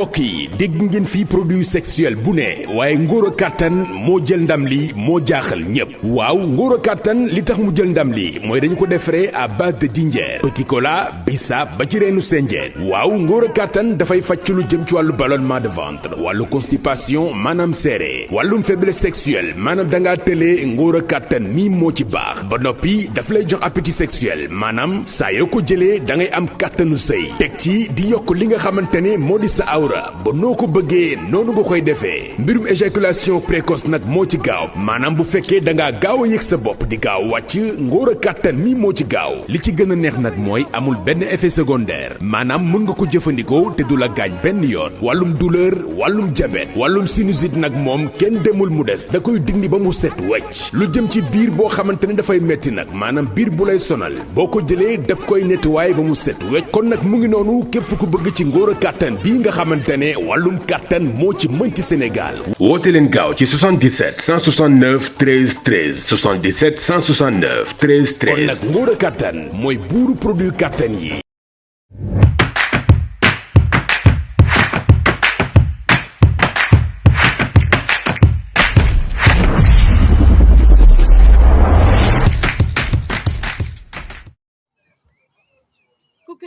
mbokk yi dégg ngeen fii produit sexuel bu ne waaye ngóor kàttan moo jël ndam li moo jaaxal ñépp waaw ngóor kàttan li tax mu jël ndam li mooy dañu ko defaree à base de dinjeer petit cola bisaab ba ci reenu senjeen waaw ngóor kàttan dafay faj ci lu jëm ci wàllu ballonnement de ventre wàllu constipation maanaam seere wàllum faiblesse sexuelle maanaam dangaa tëlee ngóor kàttan nii moo ci baax ba noppi daf lay jox appétit sexuel maanaam saa yoo ko jëlee da ngay am kàttanu sëy teg ci di yokk li nga xamante ne moo di sa awra ba noo ko bëggee noonu nga koy defee mbirum éjaculation précoce nag moo ci gaaw maanaam bu fekkee dangaa gaaw a yëg sa bopp di gaaw wàcc ngóor kàttan mi moo ci gaaw li ci gën a neex nag mooy amul benn effet secondaire maanaam mën nga ko jëfandikoo te du la gaañ benn yoon wàllum douleur wàllum diabète wàllum sinusite nag moom kenn demul mu des da koy dindi ba mu set wecc lu jëm ci biir boo xamante ne dafay metti nag maanaam biir bu lay sonal boo ko jëlee daf koy nettoyer ba mu set wecc kon nag mu ngi noonu képp ku bëgg ci ngóor kàttan bii nga xamante ne wàllum kàttan moo ci mën ci Sénégal woote leen gaaw ci 77 169 13 13 77 169 13 13 kon nag ngóor kàttan mooy buuru produit kàttan yi.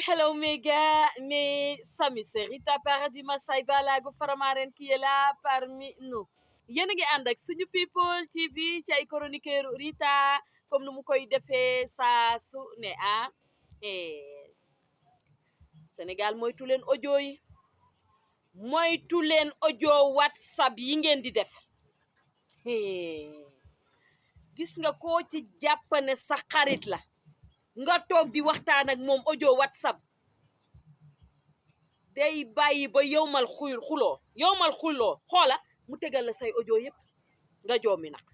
Hello mes gars, mes amis, c'est Rita paradis Massaï Balago Faramaren qui est là parmi nous. Yéen a ngi ànd ak suñu people TV ci ay chroniqueur Rita comme nu mu koy defee saa su ne Sénégal moytu leen audio yi moytu leen audio WhatsApp yi ngeen di def gis nga koo ci jàppane sa xarit la nga toog di waxtaan ak moom audio WhatsApp day bàyyi ba yowmal xuloo xoola mu tegal la say audio yépp nga joomi nag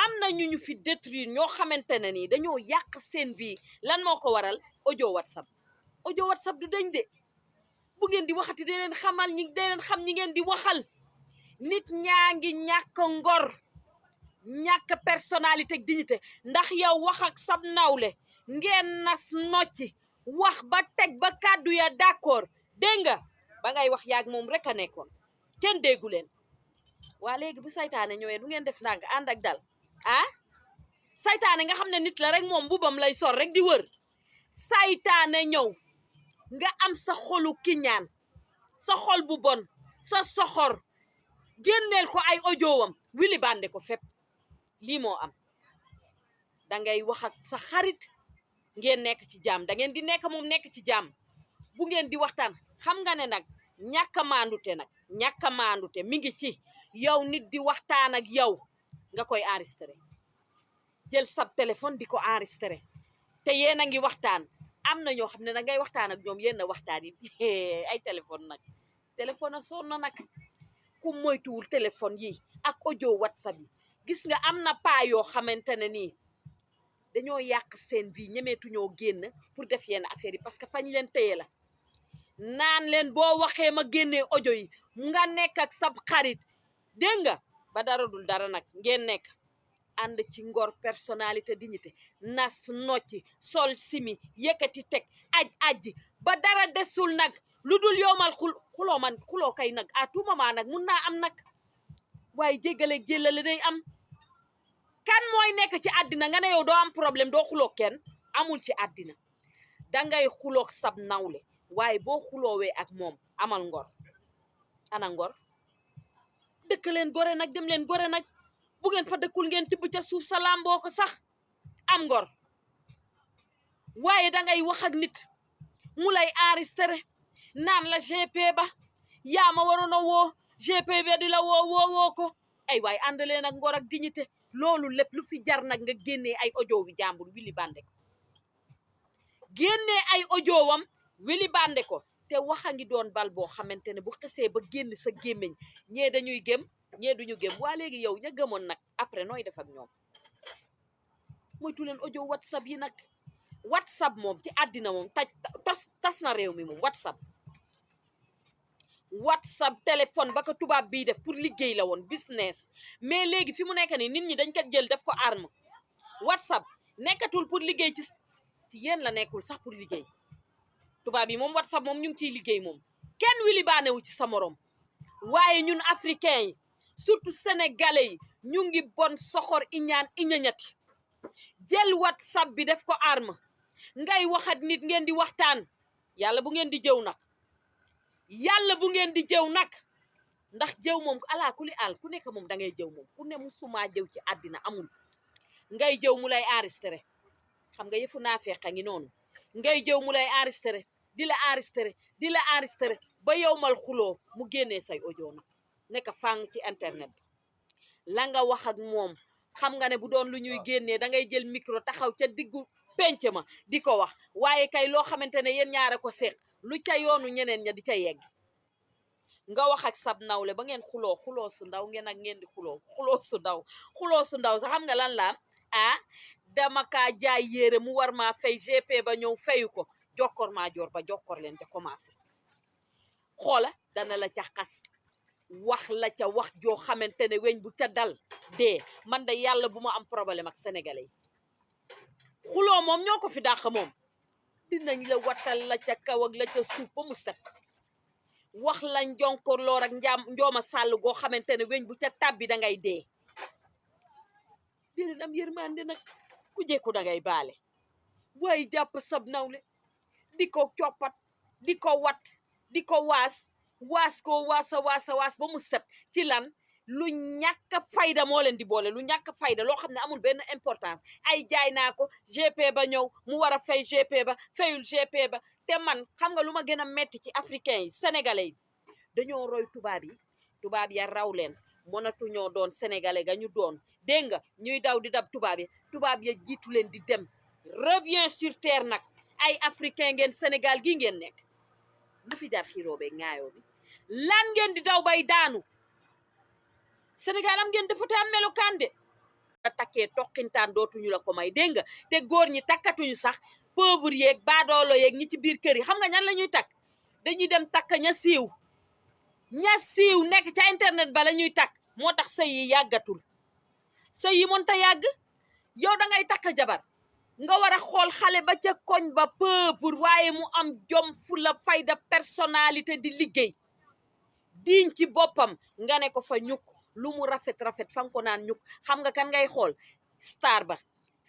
am na ñu fi détruire ñoo xamante ne nii dañoo yàq seen vie lan moo ko waral audio WhatsApp du dañ de bu ngeen di waxati da leen xamal xam ñi ngeen di waxal nit ñaa ngi ñàkk ngor ñàkk personnalité ak dignité ndax yow wax ak sab nawle ngeen nas nocci wax ba teg ba kàddu ya d'accord dégg nga ba ngay wax yaag moom rek a nekkoon kenn déggu leen waa léegi bu saytaane ñëwee du ngeen def ndànk ànd ak dal saytaane nga xam ne nit la rek moom bubam lay sor rek di wër saytaane ñëw nga am sa xolu kiñaan sa xol bu bon sa soxor génneel ko ay audiowam wili bande ko fépp lii moo am dangay wax ak sa xarit ngeen nekk ci jàmm da ngeen di nekk moom nekk ci jàmm bu ngeen di waxtaan xam nga ne nag ñàkk a maandute mi ngi ci yow nit di waxtaan ak yow nga koy enregistré jël sab téléphone di ko enregistré te yéen a ngi waxtaan am na ñoo xam ne da ngay waxtaan ak ñoom yéen a waxtaan yi ay téléphone a sonn na nag ku moytuwul téléphone yi ak audio WhatsApp yi gis nga am na paa yoo xamante ne nii dañoo yàq seen vie ñemeetuñoo génn pour def yenn affaire yi parce que fañ leen téye la naan leen boo waxee ma génnee audio yi nga nekk ak sab xarit dégg nga ba dara dul dara nag ngeen nekk ànd ci ngor personnalité dignité nas nocci sol simi yëkkati teg aji ba dara desul nag lu dul yowmal xuloo kay nag à tout moment nag mun naa am nag waaye jéggaleeg jéllale day am kan mooy nekk ci àddina nga ne yow doo am problème doo xuloo kenn amul ci àddina dangay xuloog sab nawle waaye boo xuloowee ak moom amal ngor ana ngor dëkk leen gore nag dem leen gore nag bu ngeen fa dëkkul ngeen tibb ca suuf sa làmboo ko sax am ngor waaye dangay wax ak nit mu lay enregistré naan la GP ba yaa ma waroon a woo GP bi di la woo ko ay waaye ànd leen ak ngor ak dignité loolu lépp lu fi jar nag nga génnee ay audio bi jàmbur wili bande ko génnee ay audio wam wili bande ko te wax a ngi doon bal boo xamante ne bu xesee ba génn sa gémmiñ ñee dañuy gém ñee duñu gém waa léegi yow ña gëmoon nag après nooy def ak ñoom moytu leen audio WhatsApp yi nag WhatsApp moom ci àddina moom tas na réew mi moom WhatsApp téléphone ba ko tubaab bii def pour liggéey la woon business mais léegi fi mu nekk nii nit ñi dañ ko jël def ko arme WhatsApp nekkatul pour liggéey ci yéen la nekkul sax pour liggéey tubaab yi moom WhatsApp moom ñu ngi ciy liggéey moom kenn wili baanewu ci sa morom waaye ñun africain yi surtout sénégalais yi ñu ngi bon soxor iñaan iñañati jël WhatsApp bi def ko arme ngay waxat nit ngeen di waxtaan yàlla bu ngeen di jëw nag yàlla bu ngeen di jëw nag ndax jëw moom ala ku li al ku nekk moom da ngay jëw moom ku ne musuma jëw ci àddina amul ngay jëw mu lay enregistré xam nga yëfu naa feeqa ngi noonu ngay jëw mu lay enregistré di la enregistré ba yow mal xuloo mu génnee say audio nag nekk fang ci internet la nga wax ak moom xam nga ne bu doon lu ñuy génnee da ngay jël micro taxaw ca diggu penc ma di ko wax waaye kay loo xamante ne yéen ñaare ko seq lu ca yoonu ñeneen ña di ca yegg nga wax ak sab nawle ba ngeen xuloo su ndaw ngeen ak ngeen di xuloo su ndaw sax xam nga lan la dama kaa jaay yére mu war maa fay GP ba ñëw fayu ko jokkor maa joor ba jokkor leen ca commencé xoola dana la ca xas wax la ca wax joo xamante ne weñ bu ca dal dee man da yàlla bu ma am problème ak sénégalais yi xuloo moom ñoo ko fi dàq moom dinañ la watal la ca kaw ak la ca suuf ba mu set wax la njonkorloor ak njooma sàll goo xamante ne weñ bu ca tàbbi da ngay dee déedéet am yërmande nag ku jekku da ngay baale waaye jàpp sab nawle di ko coppat di ko wat di ko waas ko waas ba mu set ci lan lu ñàkk fayda moo leen di boole lu ñàkk fayda loo xam ne amul benn importance ay jaay naa ko GP ba ñëw mu war a fay GP ba fayul GP ba te man xam nga lu ma gën a metti ci africain yi sénégalais yi dañoo roy tubaab ya raw leen mënatuñoo doon sénégalais ga ñu doon dégg nga ñuy daw di dab tubaab ya jiitu leen di dem revient sur terre nag ay africain ngeen Sénégal gi ngeen nekk lu fi jar xiiroo be ŋaayoo bi lan ngeen di daw bay daanu Sénégal am ngeen dafa te am melokaan de a takkee toqintaan dootuñu la ko may dégg nga te góor ñi takkatuñu sax pauvre yeeg baadoolo yeeg ñi ci biir kër yi xam nga ñan la ñuy takk dañuy dem takk ña siiw nekk ca internet ba la ñuy takk moo tax sëy yi yàggatul sëy yi mënta yàgg yow da ngay takk jabar nga war a xool xale ba ca koñ ba pauvre waaye mu am jom fulla fayda personnalité di liggéey diñ ci boppam nga ne ko fa ñukk lu mu rafet fa nga ko naan ñukk xam nga kan ngay xool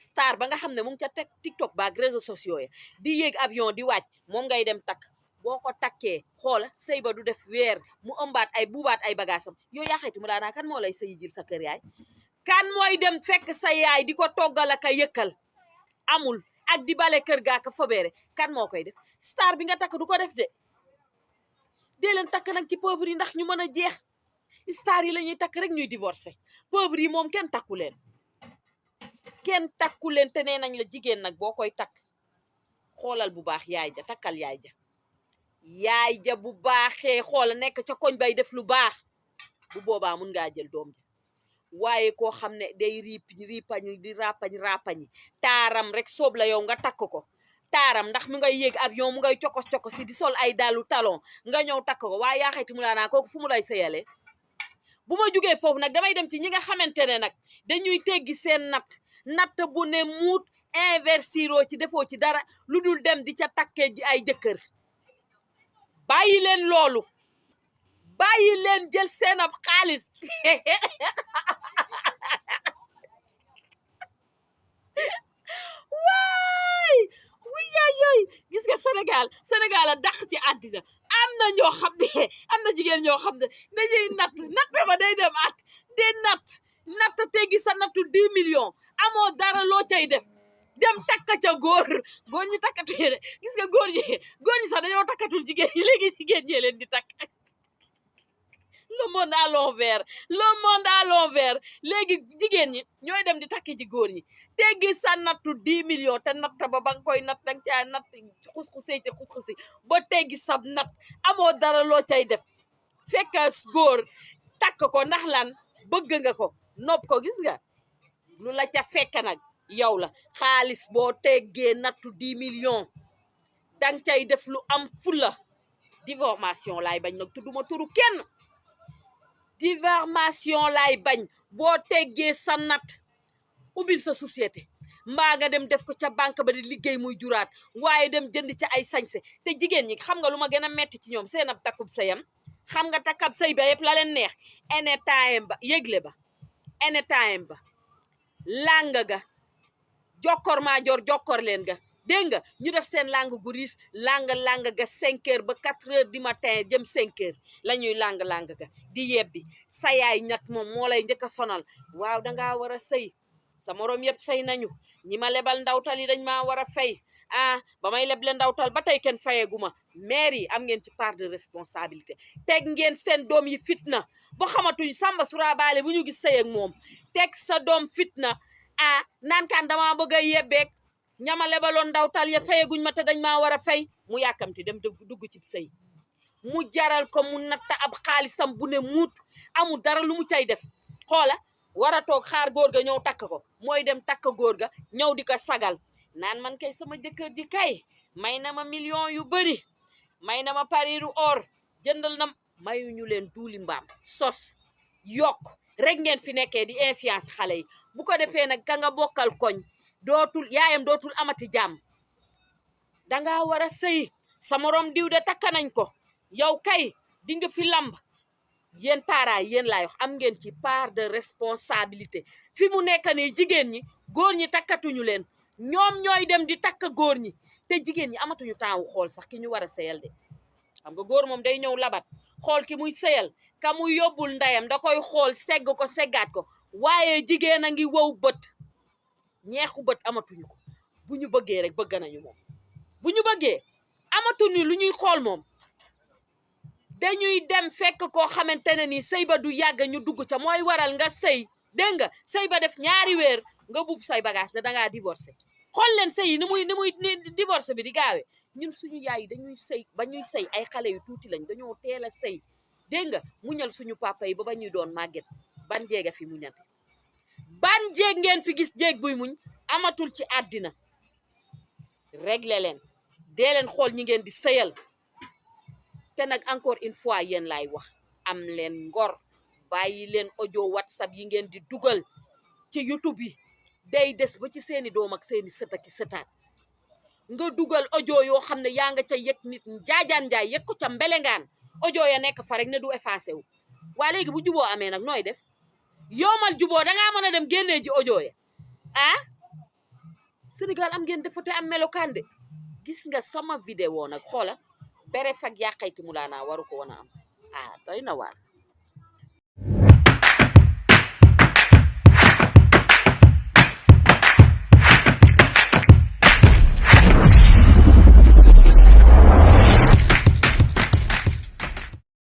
star ba nga xam ne mu ngi ca teg TikTok ba ak réseaux sociaux yi di yéeg avion di wàcc moom ngay dem takk boo ko takkee xoola sëy ba du def weer mu ëmbaat ay buubaat ay bagaasam yow yaa xayti mu daanaa kan moo lay sëyi jil sa kër yaay kan mooy dem fekk sa yaay di ko toggal ak a yëkkal amul ak di bale kër gaaka fobeere kan moo koy def star bi nga takk du ko def de dee leen takk nag ci pauvre yi ndax ñu mën a jeex star yi la ñuy takk rek ñuy divorcé pauvre yi moom kenn takku leen te nee nañ la jigéen nag boo koy takk xoolal bu baax yaay ja takkal yaay ja bu baaxee xoola nekk ca koñ bay def lu baax bu boobaa mun ngaa jël doom ji waaye koo xam ne day riipañ di rapañi taaram rek soob la yow nga takk ko taaram ndax mu ngay yéeg avion mu ngay cokos si di sol ay dalu talon nga ñëw takk ko waaye yaa xayti mu laa naa kooku fu mu lay sëyale bu ma jugee foofu nag damay dem ci ñi nga xamante ne nag dañuy teggi seen natt bu ne muut investiroo ci defoo ci dara lu dul dem di ca takkee ji ay jëkkër bàyyi leen loolu bàyyi leen jël seen ab xaalis waay yaay yooyu gis nga Sénégal a dàq ci àddina am na ñoo xam ne am na jigéen ñoo xam ne dañuy natt ba day dem at de natt teggi sa nattu 10 millions amoo dara loo cay def dem takka ca góor ñi takkatu de gis nga góor ñi sax dañoo takkatul jigéen ñi léegi jigéen ñi leen di takk le monde à l'envers léegi jigéen ñi ñooy dem di takki ci góor ñi teggi sa nattu 10 millions te natt ba nga koy natt danga caa natt xus-xusi ba teggi sab natt amoo dara loo cay def fekk góor takk ko ndax lan bëgg nga ko nopp ko gis nga lu la ca fekk nag yow la xaalis boo teggee nattu 10 millions dang cay def lu am fula diffamation laay bañ nag tudduma turu kenn diffamation laay bañ boo teggee sa natt ubbil sa société mbaa nga dem def ko ca banque ba di liggéey muy juraat waaye dem jënd ci ay sañse te jigéen ñi xam nga lu ma gën a metti ci ñoom seen ab takkub sëyam xam nga takkab sëy ba yëpp la leen neex anytime ba yëgle ba anytime ba làng ga jokkor maa jokkor leen ga dégg nga ñu def seen lang gu riche lang ga 5 heures ba 4 heures du matin jëm 5 heures la ñuy lang ga di yebbi sa yaay ñak moom moo lay njëkk a sonal waaw dangaa war a sëy sa morom yëpp sëy nañu ñi ma lebal ndawtal yi dañ maa war a fay ba may leble ndawtal ba tey kenn fayeguma maire yi am ngeen ci part de responsabilité teg ngeen seen doom yi fitna ba xamatuñ samba surabaale bu ñu gis sëy ak moom teg sa doom fitna naan kaan dama bëgg a yebbeeg ñama lebaloon ndawtal ya fayeguñ ma te dañ maa war a fay mu yàkkamti dem dugg ci sëy mu jaral ko mu natta ab xaalisam bu ne muut amul dara lu mu cay def xoola war a toog xaar góor ga ñëw takk ko mooy dem takk góor ga ñëw di ko sagal naan man kay sama jëkkër ji kay may na ma million yu bari may na ma pariru or jëndal na mayuñu leen duuli mbaam sos yokk rek ngeen fi nekkee di influence xale yi bu ko defee nag ka nga bokkal koñ yaayam dootul amati jàmm danga war a sëy sa morom diw de takka nañ ko yow kay di nga fi lamb yéen parents yéen laay wax am ngeen ci part de responsabilité fi mu nekk nii jigéen ñi góor ñi takkatuñu leen ñoom ñooy dem di takk góor ñi te jigéen ñi amatuñu temps wu xool sax ki ñu war a sëyal de xam nga góor moom day ñëw labat xool ki muy sëyal ka muy yóbbul ndeyam da koy xool segg ko seggaat ko waaye jigéen a ngi wow bët ñeexu bët amatuñu ko bu ñu bëggee rek bëgg nañu moom bu ñu bëggee amatuñu lu ñuy xool moom dañuy dem fekk koo xamante ne ni sëy ba du yàgg ñu dugg ca mooy waral nga sëy dégg nga sëy ba def ñaari weer nga buub say bagage ne dangaa divorcé xool leen sëy yi ni muy divorcé bi di gaawee ñun suñu yaay yi dañuy sëy ba ñuy sëy ay xale yu tuuti lañ dañoo teel a sëy dégg nga muñal suñu papa yi ba ñuy doon màgget ban jéega fi muñante ban jéeg ngeen fi gis jéeg buy muñ amatul ci àddina réglé leen dee leen xool ñi ngeen di sëyal te nag encore une fois yéen laay wax am leen ngor bàyyi leen audio whatsapp yi ngeen di dugal ci YouTube yi day des ba ci seeni doom ak seeni sët ak sëtaat nga dugal audio yoo xam ne yaa nga ca yëg nit jaajaan njaay yëg ko ca mbelengaan audio ya nekk fa rek ne du effacé wu waa léegi bu juboo amee nag nooy def yoomal juboo dangaa mën a dem génnee ji audio ya Sénégal am ngeen defate am melokaan de gis nga sama vidéo nag xoola bere fag yàqayti mu laanaa waru ko woon a am doy na waar